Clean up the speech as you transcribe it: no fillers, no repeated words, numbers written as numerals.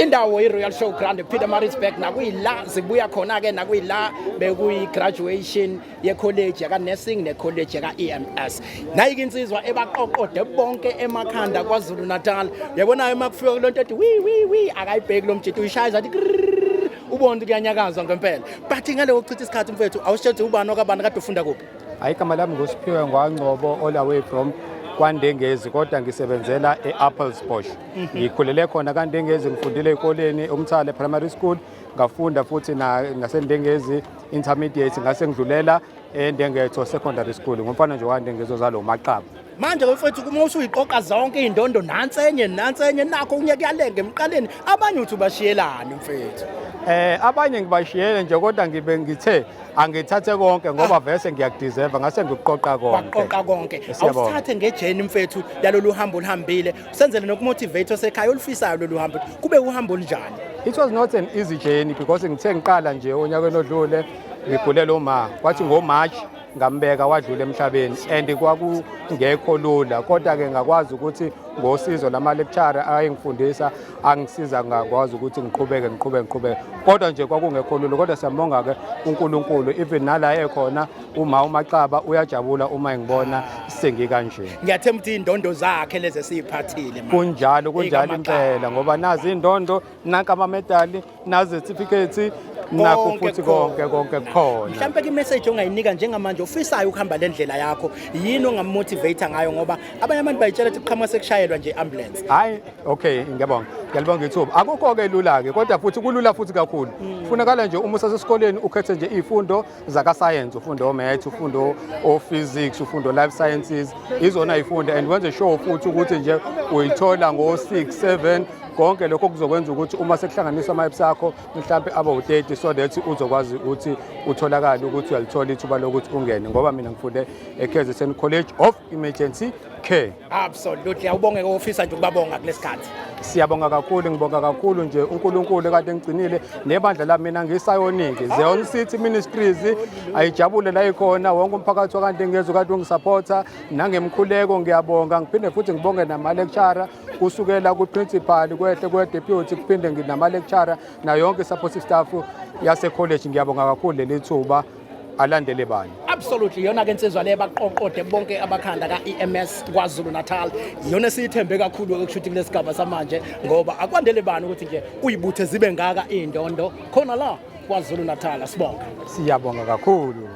Indawo i-Royal Show Ground Pietermaritzburg, nakuyila zibuya khona-ke, nakuyila bekuyi-graduation ye-college yaka-nursing ne-college yaka-EMS. Nayike insizwa ebaqoqode bonke emakhanda KwaZulu Natal. Uyabonayo uma kufika kulonto ethi wi wi wi, akayibheki lo mjito, uyishaya zathi grrrr, ubone ukuthi kuyanyakazwa ngempela. But ngale kokuchitha isikhathi, mfethu, awusitshela ubani okabani, kade ufunda kuphi? Hayi, igama lami nguSiphiwe Ngwangcobo, all away from KwaNdengezi, kodwa ngisebenzela e-Appelsbosch. Ngikhulele khona kaNdengezi, ngifundile ezikoleni uMthale Primary School, ngafunda futhi naseNdengezi Intermediate, ngase ngidlulela eNdengetho Secondary School. Ngumfana nje waNdengezi ozalwa uMaqaba. Manje mfethu, uma usuyiqoqa zonke iy'ndondo, nansi enye, nansi enye, nakho kunye kuyalenga emqaleni, abanye uthi ubashiyelani, mfethu? Abanye ngibashiyele nje, kodwa ngibe ngithe angithathe konke ngoba vese ngiyakudeserve, ngase ngikuqoqa konke. Waqoqa konke. Siyabonga. Awusithathe nge-journey, mfethu, yalolu hambo oluhambile, usenzele nokumotivate osekhaya olufisayo lolu hambo, kube uhambo olunjani? It was not an easy journey because ngithe ngiqala nje onyakeni odlule ngigulela uma, kwathi ngoMarch ngambeka wadlula emhlabeni, and kwakungekho lula, kodwa ke ngakwazi ukuthi ngosizo lama lecturer ayengifundisa angisiza, ngakwazi ukuthi ngiqhubeke, ngiqhubeke, ngiqhubeke, kodwa nje kwakungekho lula. Kodwa siyambonga ke uNkulunkulu, even nala ekhona uma uMaxaba uyajabula uma engibona sengikanje. Ngiyathemba ukuthi iy'ndondo zakhe lezi esiyiphathile manje. Kunjalo, kunjalo. Ey'kaMaxaba. Impela, ngoba nazi indondo, nanka amamedali, nazi certificates, nakho Konke. Futhi konke konke kukhona. Mhlawumbe ke imessage ongayinika njengamanje ofisayo ukuhamba le ndlela yakho, yini ongamotivate ngayo? Ngoba abanye abantu bayitshela ukuthi qhamuka sekushayelwa nje i-ambulance. Hayi, okay, ngiyabonga, ngiyalibonga ithuba. Akukho-ke lula-ke, kodwa futhi kulula futhi kakhulu. Funakala nje uma usasesikoleni ukhethe nje iy'fundo zaka-science, ufunde o-maths, ufunde o-physics, ufunde o-life sciences, izona y'fundo, and wenze sure futhi ukuthi nje uyithola ngo-6 7. Konke lokho kuzokwenza ukuthi uma sekuhlanganiswa ama-apps akho mhlampe abe u-30, so that uzokwazi ukuthi utholakale ukuthi uyalithola ithuba lokuthi ungene, ngoba mina ngifunde e-KZN College of Emergency Care. Absolutely, awubonge ofisa nje ukubabonga kulesikhathi. Siyabonga kakhulu, ngibonga kakhulu nje uNkulunkulu ekade ngigcinile nebandla lami. Mina ngisayoningi Zion City Ministries, ayijabule la ikhona wonke umphakathi waKaNdengezi kade ungisupporta nangemkhuleko, ngiyabonga. Ngiphinde futhi ngibonge nama-lecturer, kusukela kwi-principal, kwehle kwe-deputy, kuphinde nama-lecturer nayo yonke i-supportive staff yase-college. Ngiyabonga kakhulu leli thuba, alandele bani. Absolutely, iyona ke insizwa le baqoqode bonke abakhanda ka-EMS KwaZulu Natal, iyona esiyithembe kakhulu ekushuthi kulesigaba samanje, ngoba akwandele bani ukuthi nje uyibuthe zibe ngaka iy'ndondo khona la KwaZulu Natal. Sibonga. Siyabonga kakhulu.